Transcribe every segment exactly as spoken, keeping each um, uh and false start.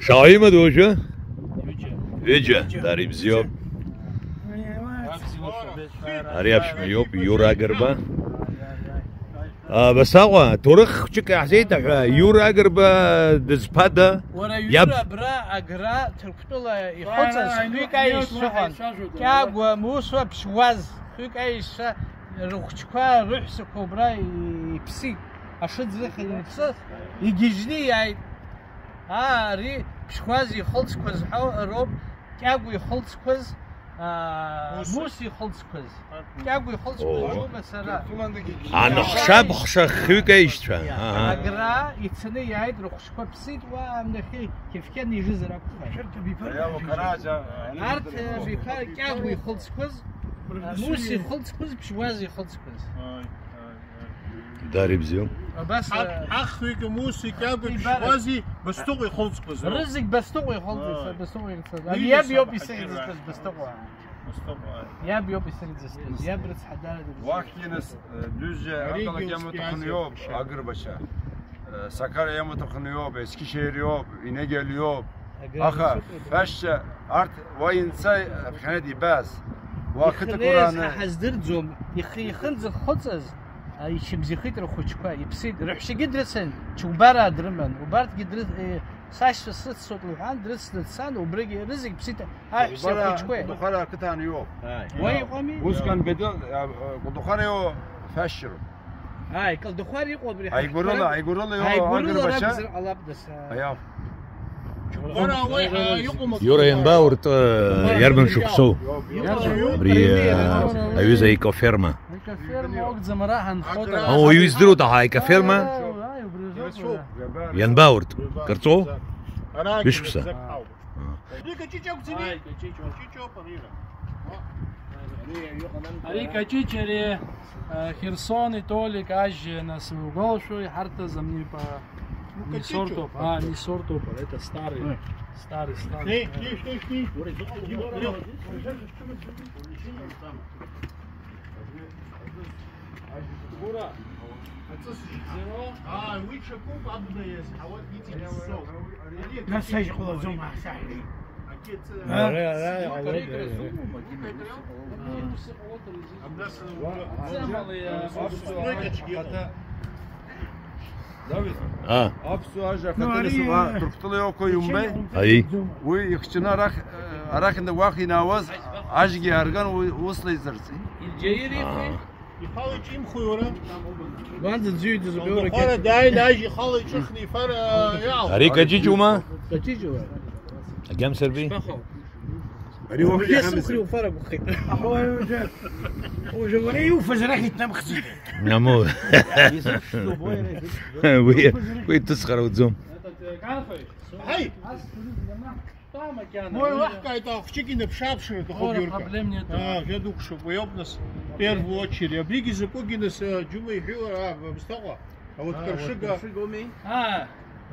Шаҟа имадоу уажәы? Ҩыџьа. Ҩыџьа, дара ибзиоуп. Ари аԥшәма иоуп, Иура Агрба. А, Басаҟәа, ҭоурых хәҷык иаҳзеиҭаҳәа, Иура Агрба дызԥада? Уара, иаб- Иура, абра Агра Ҭырқәтәыла ихыҵыз, хҩык аишьцәа ыҟан. Кьагәа, Мусуа, Ԥшьуаз, хҩык аишьцәа, рыхәҷқәа, рыҳәсақәа убра иԥсит. Ашыӡ рыхьӡ рыԥсы, игьежьны иааит. Аа, ари Ԥшьуаз ихылҵқәаз ҳәа роуп, Кьагәа ихылҵқәаз, аа, Муса. Муса ихылҵқәаз. Кьагәа ихылҵқәаз, О. Џьума сара. Аныхшабхша хҩык аишьцәа. Аҳа. Агра ицаны иааит, рыхәшқәа ԥсит, уа амнахьы Кефкен ижызар акәхап. Арҭ, э, абиԥара Кьагәа ихылҵқәаз, Муса ихылҵқәаз, Ԥшьуаз ихылҵқәаз. Дари бзиоуп. Абас, Ҳа-, э, ҳахҩык Муси, Кьагәи, Ибара. Ԥшьуази, Басҭыҟәа ихылҵқәаз роуп. Рызегь Басҭыҟәа ихылҵыз, Ааи. Басҭыҟәа ихылҵыз. Уи Иаб иоуп исырӡыз Басҭыҟәа. Басҭыҟәа, ааи. Иаб иоуп исырӡыз. Иаб рыцҳа дара дыбзиоуп. Уахьгьы нас, э, Ҩыџьа Аригьы ақалақь иамоуҭахын ус иоуп, иазеиԥшын. Агрбаша. Э, Сакара иамоуҭахын иоуп, Ескишеир иоуп, Инегел иоуп. Агра Аха рацәоуп, фашьа арҭ уа инца аԥхьанатә ибаз. Уа Ихынеиз ақыҭақәа раны ҳа ҳаздырӡом, ихы ихынӡахыҵыз, а, ичыбзихит рхәыҷқәа, иԥсит, рыҳәшьагьы дрыцын, чыгәбараа дрыман, убарҭгьы дры-, е, сашьцәа срыццоит лҳәан, дрыцны дцан, убригьы рызегь ԥсит аҳәса Убара хәыҷқәеи. Кәдухара ақыҭан иоуп. Уа иҟами? Усҟан Бедо-, а, а, Кәдухара иоуп фашьроуп. Ааи, Калдахәар иҟоу абри Аигәырыла, ҳаҳәқәа аигәырыла иоуп, Аигәырыла агырбашьа. Ракәзар ҟалап, нас, аа. Аиа. Уара уеиҳа иҟоума? Иура ианбаурт, э, иарбан шықәсоу? Иарбан? Абри, э, аҩыза аикоферма. Аикоферма акәӡам, ара ҳанхоит, ара. О, уаҩы издыруеит, аха аикоферма? Ааи, убри азоуп, уара. Ианбаурт? Кырҵәоу? Ара Ишықәса? Ара. Ари Каҷыҷ акәӡами? Ааи, Каҷыҷ. Каҷыҷ ауп ари. Ари Каҷыҷ, ари, э, Херсони Толик ажьы, нас угәалашәо, иҳарҭаз амни-, па-, Ну, Каҷыҷ Нисортоп. Ауп. А, Нисортоп, это старый. Ой. Старый, старый. Эй, эй, эй, эй. Ура, ура. Ура. Аҵыс. Зеро. Аа, уи ҽакуп, абна иазҳауа иҵегь ссоуп. Нас ажь ҟалаӡом, аҳ, саҳәеит. Акы ҵы-, Ара, ара, ара, ара. Абнас, Ва-, э, Ва-, стройкаҿгьы ыҟоуп. Хата. Давид, А. Аԥсуа ажа Ну, ахаҭа ари, рысуа, э, Ҭырқәтәыла иоуқәа иумбеи? Аи. Уи ихчаны арахь, э, арахь уахь инаауаз ажьгьы иаарган, уи усла изырҵеит. Илџьаир ихи? Ихала иҿимхуи уара? Уанӡа ӡыҩ дызбеи уара? Лдахәара дааины ажь ихала иҿыхны ифар, а, иаал. Ари Каҷыҷума? Каҷыҷума? Агьам Серби? Шԥахо? Ари уахь Убри иаҳамыз. Сухри уфар акәхеит. Аха уара уже, уже уара иуфаз арахь иҭнамхӡеит. Аму. Изыԥшӡоу убои, уи, уи ҭысхара уӡом. Этот, э, Канфович? Ҳаи! Там океан. Мой лаҳкааит, ахәҷык инаԥшы-ааԥшыр аҭахуп, Ора, Иурка. Проблем нет. Аа, жәа дукәшоуп, уи ауп, нас, первую очередь. Абригьы закәыгьы, нас, э, џьума иҳәеи уара, аа, бысҭаҟәа? Ауаткаршыга. Аа.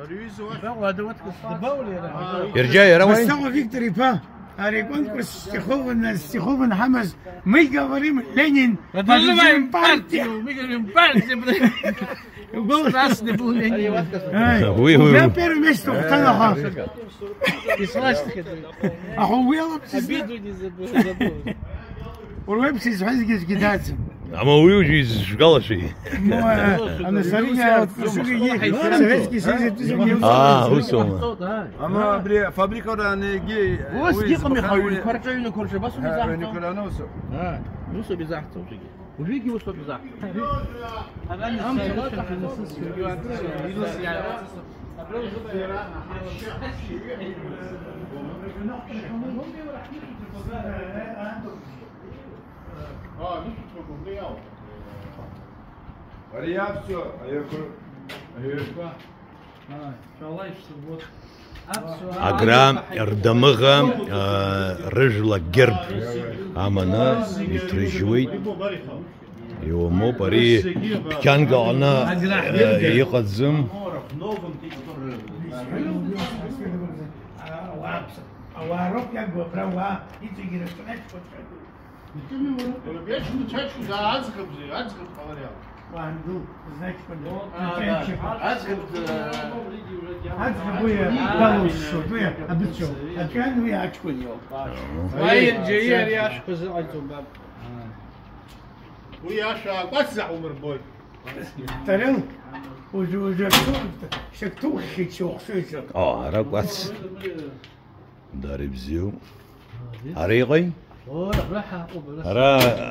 Ари ҩыза уахь. Бысҭаҟәа, ада уаткаршыга. Добавили, ара? Аа, Ирџьа, иара уаҩ? Бысҭаҟәа Виктор иԥа, ари аконкурс стихов, стихов анҳамаз, мы говорим Ленин, поддерживаем партию. Мы говорим партию, блин. Уголос Красный был Ленин. Ай, Уи, уи, убра уи. Первое место ухтанаха. Ислашьҭахьеит. Аха уи алоуп сызны. Обиду не забыл, забыл. Уруеиԥш изҳәазгьы аӡәгьы даӡам. Ама уи уажәы изышәгалашәеи? Ну, а, а на Сарыгьы, а, вот, Сарыгьы, Советский Союз, это же не А, усома. Ама абри афабрика ран егьи, Ус уи иҟами избахьан ҳәа уи. Ҩнқәа рҿы, ҩнқәа рҿы, абас Ҳа, убизаҳҵо. Ҩнқәа ран усоуп. А, ус убизаҳҵо, егьи. Уажәыгьы ус убизаҳҵо. Ари иаԥсуа аҩырқәа, аҩырқәа. Агра рдамыӷа, а, рыжәла герб аманы иҭрыжьуеит. Иумоуп, ари ԥхьанк аҟны, а, иҟаӡам. Ауаа роуп иагу абра, уаа, иҵегьы рацәаны аҷкәынцәа. Уара беиԥш мцәаҷкәын, аа, аӡӷаб, аӡӷаб ҟалар иалшоит. Уаанду, значит, Аӡӷаб, э, аӡӷаб уи далоушшоит, уи абыцәоу. Аҵәҩан уи аҷкәын иоуп. Уаин џьаиа ари ашәқәа зыҟаиҵо баб. Уи ашәа акәац заҳумырбои? Тарел, уже, уже, шьак ҭуххьеит, сиухшыҩ. О, ара кәац. Дара ибзиоуп. Ара иҟеи? О, абра ҳаҟоуп, ара. Ара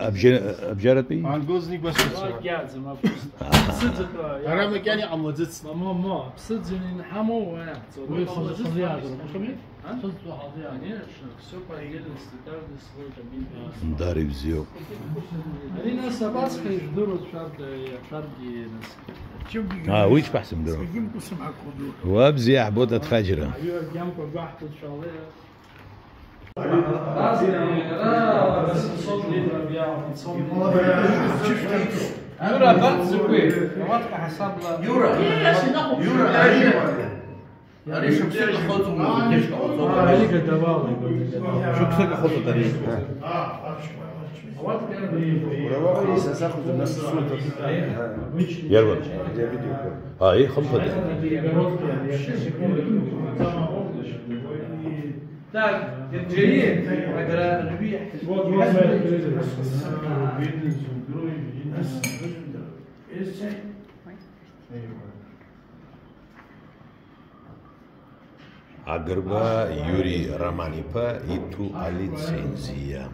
абжьа-, абжьаратәи? Ангозни гәасҭацәа. Уагьаӡам, апост. Аҳа. Ԥсыӡатәа. Ара макьана иҟамлаӡыц. Ма, ма, ма, ԥсыӡын инҳамоу, уа иаҳҵо. Уи хазы, хазы иаадыруа, ушами? Ҳа? Ԥсыӡатәу хазы иаадыруа. Конечно, всё по отдельности, каждый свой кабинет. Дара ибзиоуп. Ари нас абацха ижәдыруа шәарҭ, шәарҭгьы нас. А, уи ишԥаҳзымдыруа? Уа бзиа иаҳбоит аҭхаџьара. Аҩы аргьамқәа гәаҳҭоит шәала. Иура, абарҭ закәи? Ауатка ҳасабла. Иура, Иура, ари, ари шықәсык ахыҵума, џьышк ҟаҵоума? Ари гадавала, гадавала. Шықәсык ахыҵуеит ари. Уара уаҟа исасахәаӡом, нас исуҭоит. Иарбан? Иавидеоқәа. А, ихымԥада. Так, Георгий, агра рви. Вот, вот, вот. Агрба Иури Роман-иԥа иҭәу алицензиа.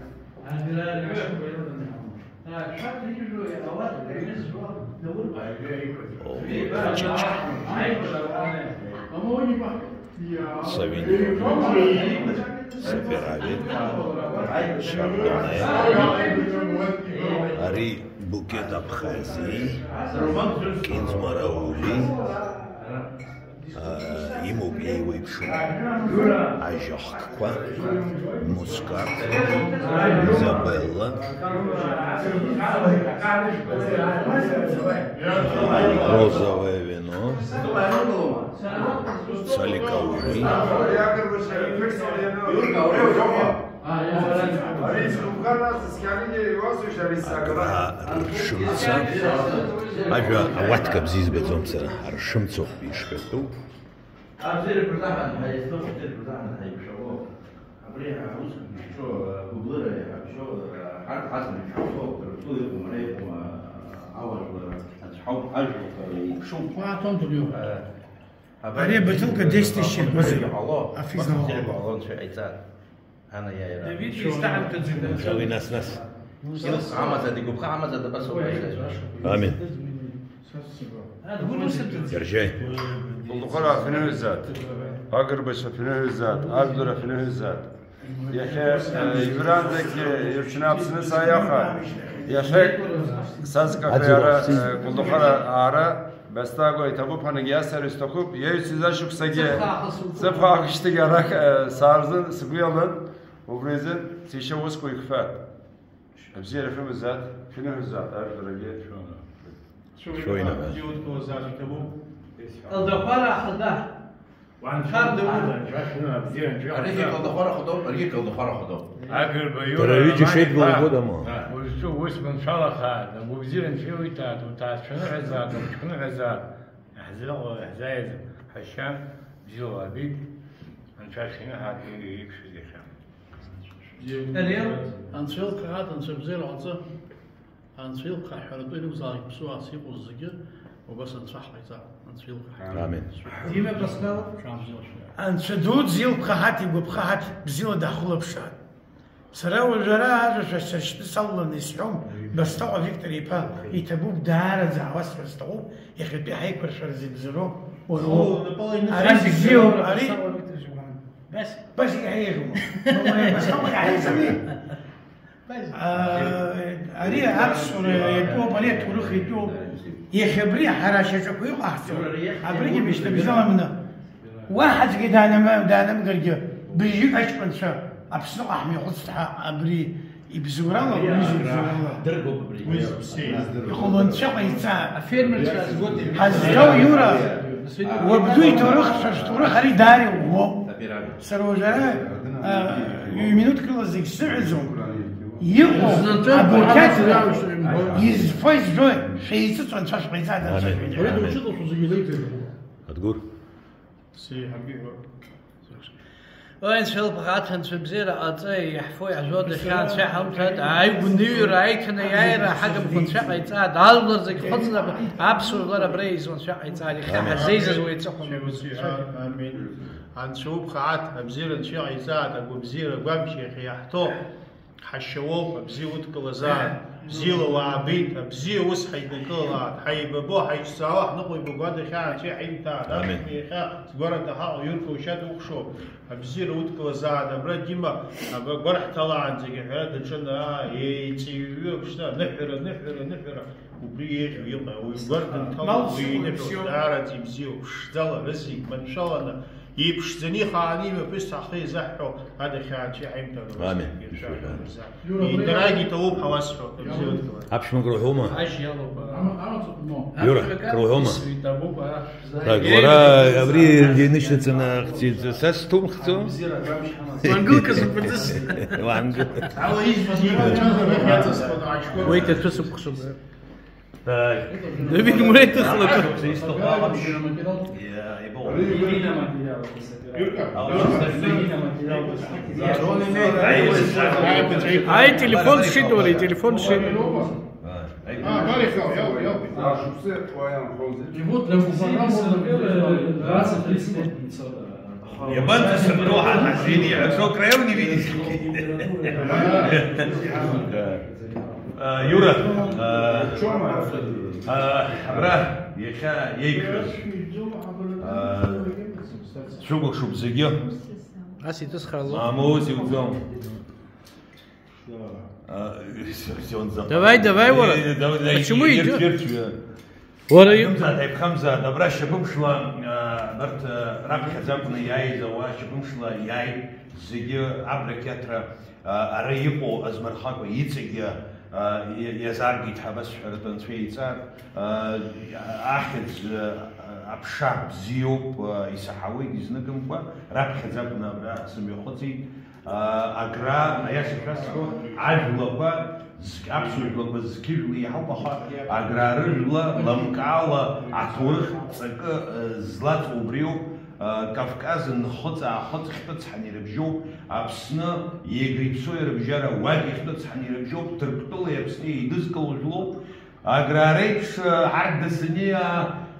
О, Чача. Савиньон. Саперави. Шардоне. Ари Букет Абхазии, Кинзмараули, а, имоуп еиуеиԥшым ажьахкқәа, Мускат, Изабелла, розовое вино, Цаликаули. Агра ршымца, ажәа ауатка бзиа избаӡом сара, аршымцоуп ишҳәатәу. Абзиара бырзаҳан ҳаизҭоуп, абзиара бырзаҳан ҳаиқәшәало. Абри аус ҳшо, агәыблыра иаҳабжьо, ҳарҭ ҳазмычҳауа, Ҭырқәтәыла иҟоума, ара иҟоума, ауаажәлар ацәҳауп, ажәлар еиԥшуп. Уа аҭон дырҩуп. Абри бутылка десять тысяч ргәазы. Афиза. Бахҭира баҟалон, цәа иҟаиҵан. Ана иааира. Давид исҭаҳамҭаӡеит. Уи нас, нас. Илс амаӡа, дигәаԥха амаӡа, дабасоуп. Амин. Даржьеи. Гәылдыхәара афиныҳәазаат, агрбашьа афиныҳәазаат, ажәлар афиныҳәазаат. Иахьа, э, иҩрантәгьы ирҽны Аԥсны сааиаха, иахьа сазкафе ара, э, Гәылдыхәара аара. Бестагәа иҭабуп, ҳанагьиасыр исҭахуп, иаҩсыз ашықәсагьы, зыԥхьа аахысшьҭагьы арахь, э, саарзын, сгәы иалан, убри азын сишьа усқәа икфат. Абзиара шәымазаат, шәныҳәазаат, ажәларагьы. Шәоунаҳәа. Иудкылозаап, иҭабуп. Калдахәара ахада. Уанцәа дыуан, анцәа шәны, абзиа анцәа. Аригьы Калдахәара хадоуп, аригьы Калдахәара хадоуп. Агрба Иура. Дара ҩыџьа шеидгыло убода, ма? Узҿу ус маншәалахааит, агәыбзиа анцәа иуиҭааит, уҭаацәа ныҳәазаат, уҽкныҳәазаат, иаҳзыҟоу, иаҳзааиз ҳәашьа бзиала абеит, анцәа шәиныҳәааит, иеиԥшыз иахьа. Ари анцәа илкаҳаит, анцәа бзиара ҟаҵа. Анцәа илкаҳәаратәы ирықәзаалак ԥсуаас иҟоу зегьы, убас анцәа ҳҟаиҵап, анцәа илкаҳәа. Амин. Имя Пасхала? Анцәа дуӡӡа илԥхаҳаҭ, игәаԥхаҳаҭ, бзиала даҳхылаԥшааит. Сара уажәы ара ажәа шәа сышьтәы салаланы исҳәом, Басҭаҟәа Виктор иԥа, иҭабуп даараӡа ҳауасҳәар сҭахуп, иахьатәи ҳаиқәыршәара зегь бзароуп. Уара уоуп. Ари бзиоуп, ари. Бас иаҳа еиӷьума? Басҭаҟәа иаҳа еиҵами? Ари аԥсуара иатәоуп, ари аҭоурых иатәоуп. Иахьа абри ҳара ашьаҿақәа иҟаҳҵо, абригьы бышьҭыбжьаламны, уаҳа аӡәгьы даанам-, даанамгаргьы, быжьҩык аҷкәынцәа Аԥсныҟа ҳмҩахыҵт ҳәа абри ибзоурала, уи зыбзоурала. Иҟало анцәа ҟаиҵааит. Ҳазҭоу, Иура, уабду иҭоурых, шәа шәҭоурых ари даара иӷәӷәоуп. Сара уажәы ара, а, ҩ-минуҭк рыла зегь сзыҳәаӡом. Иҟоу абурҭ иацу изфо-изжо шәеиҵыҵу Анцәа шәҟаиҵааит, Анцәа шәеиҵааит. Амин. Амин. Адгәыр. Уи Анцәа илԥха аҭа Анцәа бзиара ҟаҵа, иаҳфо иаҳжәо адәахьы Анцәа иҳамҭат, аигәныҩра, аиҭанеиааира ҳагымхо Анцәа иҟаиҵааит, ажәлар зегь хыҵнарҳәа, аԥсуа жәлар абра еизо Анцәа иҟаиҵааит, иахьа ҳазеизаз уи аҵыхәа. Амин. Анцәа убха аҭ, абзиара Анцәа иҟаиҵааит, агәабзиара агәамч иахьа иаҳҭо. Ҳашьа уоуп, абзиа удкылазаап, бзиала уаабеит, абзиа ус ҳаиднакылалааит, ҳаибабо, ҳаиццаауа, ҳныҟәибаго адахьы Анцәа иҳаимҭааит, Амин. Аԥшәма иахьа згәараҭа ҳаҟоу Иурка ушьа дукәшоуп, абзиара удкылазааит, абра Дима, абра гәарҳҭалаанӡагьы аҳәара даҿын, аа, еиҵыҩҩы аԥшны, аныҳәара, аныҳәара, аныҳәара, убри еиӷьу иҟан, ауаҩ гәар дынҭалоит, уи иныҳәоит, даараӡа ибзиоуп, ԥшӡала, рызегь маншәаланы, Иԥшӡаны ихааны имҩаԥысц ҳхы изаҳҳәо адахьы Анцәа иҳаимҭар. Амин. Иацәажәо мырза. Идарагьы иҭабуп ҳәа уасҳәоит, абзиа удкылар. Аԥшәма крыҳәома? Ажь иалоуп, а. Иура, крыҳәома? Исҩит, абуп, а. Так, уара абри инышьҭаҵаны ахьӡ-, са сҭумхӡо? Уангылкыз упыҵыс. Уангыл. Ала ижәбаз ииҳәо ацәажәара иаҵасхьоит, аҽқәа. Уи ҭаҭәысуп хшыбзы. Так. Давид Муретов. Ай, телефон шит, уара, телефон шит. Иабанӡасыртәо ҳа ҳазин иҳәацәоу краҩы не видишь. Э, Иура, э, э, абра иахьа еиқәшәаз, э, шәыкәыхшоуп зегьы. Ас иҭысхало. Мамоу, зиуӡом. Э, Давай, давай, уара. Э, давай, давай, Почему идёт? Уара, акәымзааит, аиԥхамзааит, абра шьапымшла, а, абарҭ, а, раԥхьаӡа акәны иааиз ауаа, шьапымшла иааит зегьы абрақьаҭра, а, ара иҟоу азмырхакәа иҵегьы, а, и-, иазааргеит ҳәа абас шәҳәаратәы Анцәа иҵар, а, ахьӡ, а, аԥша бзиоуп, а, исаҳауеит изныкымкәа, раԥхьаӡа акәны абра сымҩахыҵит. Агра, аиаша шәасҳәо, ажәлақәа, зқь-, аԥсуа жәлақәа зқьыжәла иҳауп, аха аграа рыжәла лымкаала аҭоурых ҵакы, э, злаҵоу убриоуп, э, Кавказ нхыҵ-аахыҵ хьтәы цҳаны ирыбжьоуп, Аԥсны иагьа иԥсуа ирыбжьара уагь ихьтәы цҳаны ирыбжьоуп, Ҭырқәтәылеи Аԥсни еидызкыло жәлоуп, Аграа реиԥш, ҳарҭ Дасыниа,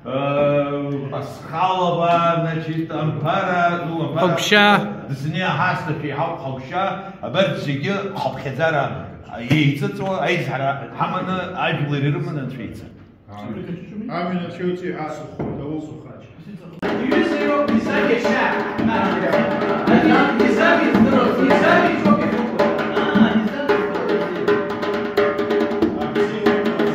э, Пасхалова, значит, Амԥара, ну, Амԥара, Хагәшьа. Дасыниа ҳасҭа шәеиҳауп, Хагәшьа, абарҭ зегьы хыԥхьаӡара еиҵыҵуа аизҳара ҳаманы, ажәлар ирыманы Анцәа ица. Амин, Анцәа иуҵеиҳәа сыхәоит, аусуха. Иҩыза иоуп, изы иашьа. Изы издыруаз, изы иҵоуп ихықәкыз. Аа, изы издыруаз.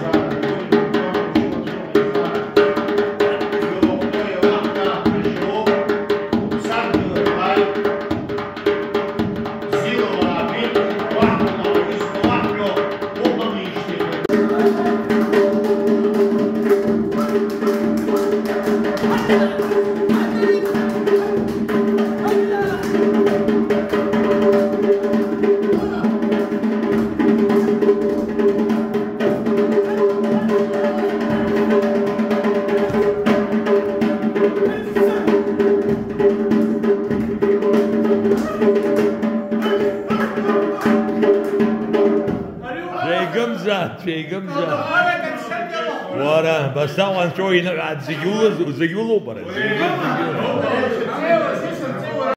Шәеигымза, шәеигымза. Уара, басҭа уанцәоу иныҳәааит, зегь улаз, зегь улоуп, ара. Зегь, зегь улоуп.